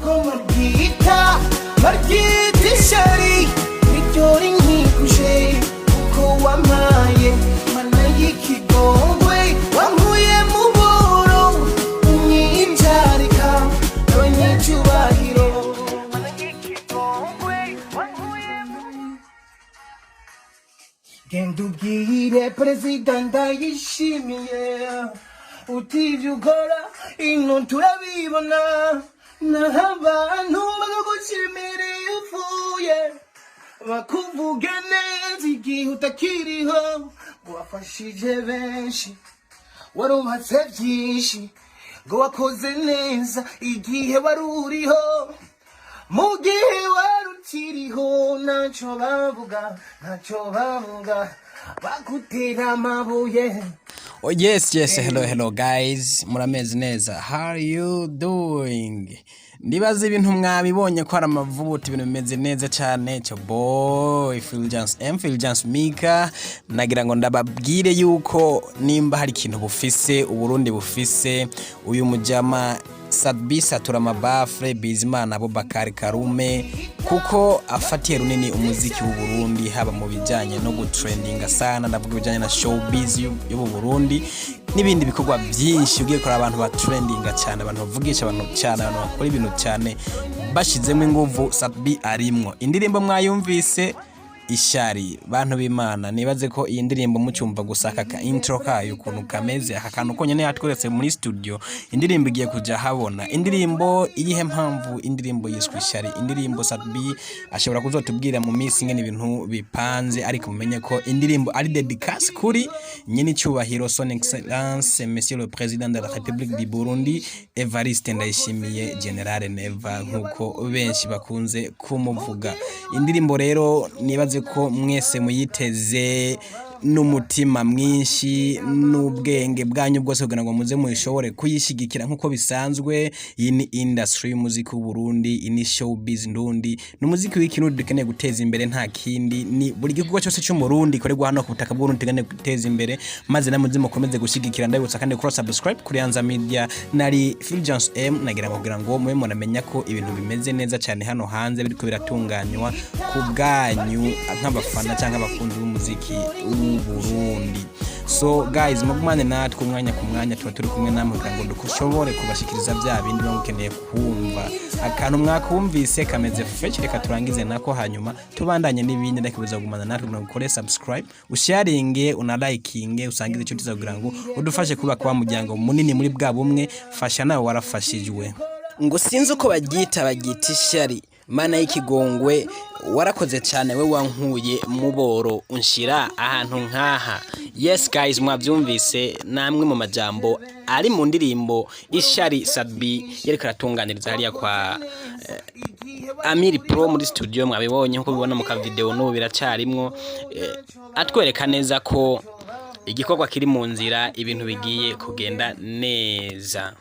Ko baryita, baryita ishyari, niryo rinkikuje, kuko wampaye mana y'ikigongwe, wankuye mu buro, unyicarika n'abanyacyubahiro. Mana y'ikigongwe, wankuye mu. Genda ubwire perezida ndayishimiye uti ibyo ukora ino turabibona, naho abantu bakagushimira iyo upfuye, bakuvuge neza igihe utakiriho, ngo wafashije benshi, warubatse byinshi, ngo wakoze neza igihe wari uriho. Mu gihe wari ukiriho ntacyo bavuga, ntacyo bavuga, bagutera amabuye. Oh yes, hello, hello guys, murameze neza? How are you doing? Ndibaza ibintu mwabibonye ko hari amavuta, ibintu bimeze neza cyane. Cyo boy Fulgence M, Fulgence Mika, nagira ngo ndababwire yuko nimba hari ikintu bufise Uburundi, bufise uyu mujama Sat-B Satura Mabafre Bizimana Abubakar Karume, kuko afatiye runini umuziki w'u Burundi, haba mu bijyanye no gutrendinga sana, ndavuga ibijyanye na showbiz y'u Burundi n'ibindi bikorwa byinshi. Ugiye kureba abantu batrendinga cyane, abantu bavugisha abantu cyane, abantu bakora ibintu cyane bashizemo inguvu, Sat-B arimwo. Indirimbo mwayumvise, Ishari. Bantu b'Imana, nibaze ko iyi ndirimbo mucyumva gusa aka ka intro kayo ukuntu kameze, aka kantu konyene yatweretse muri studio, indirimbo igiye kuja habona. Indirimbo iyihe mpamvu indirimbo yiswe Ishari? Indirimbo Sat-B ashobora kuzotubwira mu minsi ingene ibintu bipanze, ariko mumenye ko indirimbo ari dédicace kuri nyene icyubahiro, Son Excellence Monsieur le Président de la République du Burundi, Evariste Ndayishimiye, General Neva, nkuko benshi bakunze kumuvuga. Indirimbo rero nibaze ko mwese muyiteze n'umutima mwinshi n'ubwenge bwanyu bwose kugira ngo muze muyishobore kuyishigikira nk'uko bisanzwe. Iyi ni industry y'umuziki w'u Burundi, iyi ni showbiz ndundi, ni umuziki w'ikirundi dukeneye guteza imbere, nta kindi. Ni buri gikorwa cyose cy'Umurundi gikorerwa hano ku butaka bw'Uburundi tukeneye guteza imbere, maze namwe muze mukomeze gushyigikira. Ndabibutsa kandi kuri subscribe kuri Yanza Media. Nari Fulgence M, nagira ngo kugira ngo mube muramenya ko ibintu bimeze neza cyane hano hanze, biriko biratunganywa ku bwanyu nk'abafana cyangwa abakunzi b'umuziki w'u Burundi. So guys, mugumane natwe umwanya ku mwanya, tuba turi kumwe namwe kugira ngo dushobore kubashikiriza bya bindi muba mukeneye kumva. Akantu mwakumvise kameze fresh, reka turangize nako, hanyuma tubandanye n'ibindi. Ndakibuza kugumana natwe kugira ngo ukore subscribe, usharinge, unalikinge, usangize inshuti zawe kugira ngo udufashe kubaka wa muryango munini muri bwa bumwe. Fasha nawe warafashijwe. Ngo sinzi uko baryita, baryita ishyari. Mana y'ikigongwe, warakoze cyane, we wankuye mu boro unshira ahantu nk'aha. Yes guys, mwabyumvise namwe mu majambo ari mu ndirimbo Ishari Sat-B yariko aratunganiriza hariya kwa Amiri Pro muri studio. Mwabibonye nkuko bibona mu kavideo, n'ubu biracarimwo, atwereka neza ko igikorwa kiri mu nzira, ibintu bigiye kugenda neza.